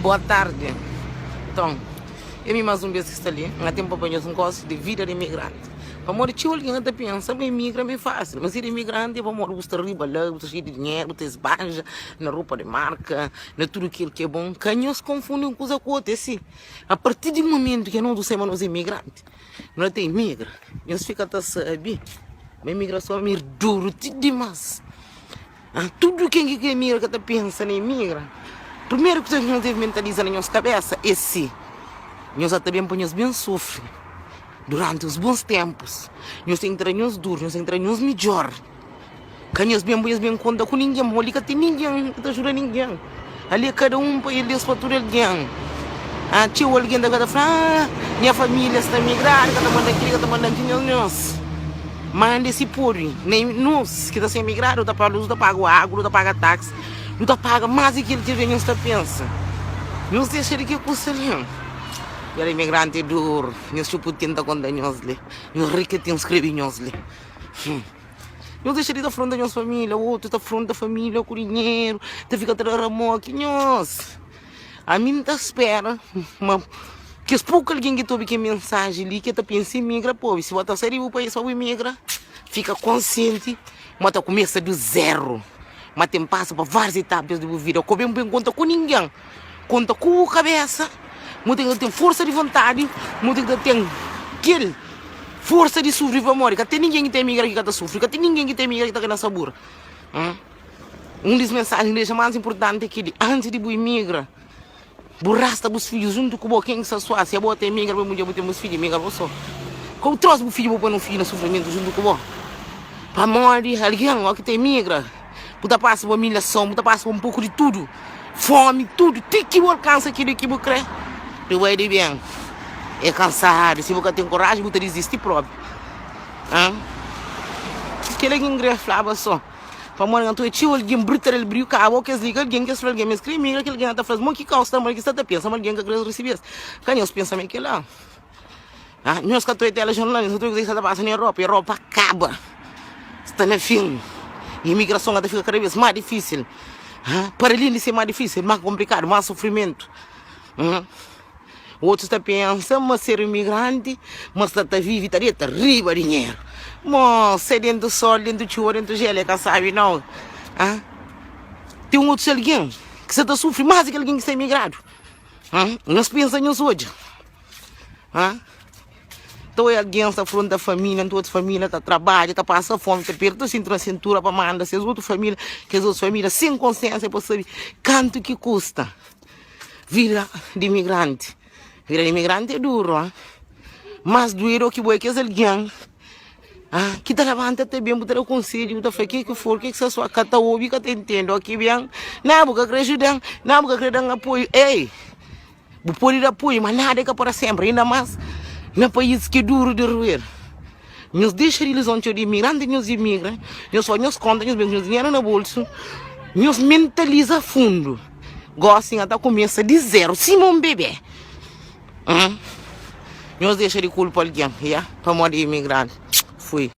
Boa tardi. Nton, é mi más un bês ki sta li. N ka ten pa pa nhos un gosi di vida di imigranti. Pamodi txeu algen ta pensa ma imigra ma é fásil. Ma ser imigranti é pamodi bu sta riba la, bu sta xeiu di dinheru, bu ta esbanja na ropa di marka, na tudu kel ki é bon. Ka nhos konfundi un kuza ku otu. É si, apartir di momentu ki anos nu sai ma nos é imigranti, nu ta imigra, nhos fika ta sabe ma imigrason é duru ti dimás. Tudu ken ki ka emigra ka ta pensa na emigra. Primeru kuza ki nhos debe mentaliza na nhos kabesa é si nhos sta ta ben pa nhos ben sufri duranti uns bons tenpus. Nhos ten ki tra nhos dur, nhos ten ki tra nhos midjor. Ka nhos ben pa nhos ben konta ku ningen, pamodi li ka ten ningen ki ta juda ningen. Ali é kada un pa el, Deus pa tudu algen. Ah, txeu algen ta ta fla, ah, nha família sta migradu, ka ta manda-m kel-li, ka ta manda-m kel-li. Nhos, nhos manda si pode. Nen nos ki ta ser migradu, nu ta paga lus, nu ta paga agu, nu ta paga taksi, nu ta paga más di kel ki nhos ta pensa. Nhos dexa di ke kusa li. Kel imigranti é duru. Nhos txuputin ta konta nhos li. Nhos riketin skrebe nhos li. Hum. Nhos dexa di ta fronta nhos família, otu ta fronta família ku dinheru, ta fika ta da ramoki. Nhos, ami N ta spera ma kes poku algen ki ta obi kel mensaji li, ki ta pensa imigra, pa obi. Si bo ta sai di bu país pa bu imigra, fika konsienti ma ta kumesa di zeru, ma ten pasa pa várius etapas di bu vida. Ka bu ben konta ku ningen, konta ku bu kabesa. Bu ten ki ten forsa di vontadi, bu ten ki ten kel forsa di sufri pamodi ka ten ningen ki ta emigra ki ka ta sufri, ka ten ningen ki ta emigra ki ta ka na sabura. Un dis mensajen ki dexa mas inpurtanti é keli, antis di bu emigra, bu rasta bus fidjus juntu ku bo, ken ki sta suavi, si abo ta emigra bu mudjer bu ten bus fidju, emigra bo so. Ka bu trosi bu fidju bu poi na un fidju na sufrimentu juntu ku bo, pamodi algen o ki ta emigra. Bu ta pasa pa umilhason, bu ta pasa pa un poku di tudu, fómi, tudu, ti ki bu alkansa kilu ki bu krê. Bu bai di ben, é kansadu. Si bu ka ten koraji, bu ta dizisti própi. Kel-la ki N krê flaba sô, pamodi N ta odja txeu algen brita del briu, kaba ô kes li ka algen, kes fla algen ma es krê imigra, kel algen ta fla-s, Mo ki kau sta, mo ki sta ta pensa ma algen ka krê resebe-s. Ka nhos pensa ma é kel-la. Ah, nhos ka ta oja telejornal, nhos ka ta oja kuzê ki sta ta pasa na Europa. Europa kaba, sta na fin. Imigrason ka ta fika kada bês más difísil. Ah, para alén di ser más difísil, más konplikadu, más sufrimentu. Hum. Otus ta pensa ma ser imigranti, ma sta ta vive ta deta riba dinheru. Mo, se dentu sol, dentu txuba, dentu jelu, é ka sabi nau. Ah, ten otus algen ki sta ta sufri más di ki algen ki sta imigradu. Ah, nhos pensa, nhos odja. Ha? Ta oi algen sta fronta família, ntu otu família ta trabadja, ta pasa fomi, ta perta sintu na sintura pa manda ses otu família, kes otu família sen konsiensia pa sabe kantu ki kusta vida di imigranti. Vida di imigranti é duru, ha? Mas duedu ki bo é kes algen ha, ki ta labanta ta ben, bu ta da konsedju, bu ta fla ke ki for, ke ki sta sua, ka ta obi, ka ta intende, o ki ben, na bu ka kre judan, na bu ka kre dan apoiu, ei! Bu pode da apoiu, ma nada é ka para senpri, inda más na país ki é duru di ruer. Nhos dexa di iluzon txeu di imigranti, nhos imigra, nhos faz nhos konta, nhos ben ku nhos dinheru na bolsu, nhos mentaliza fundu. Gosi nha ta kumesa di zeru, sima un bebé. Nhos dexa di kulpa algen, ya, pamodi imigranti. Fui.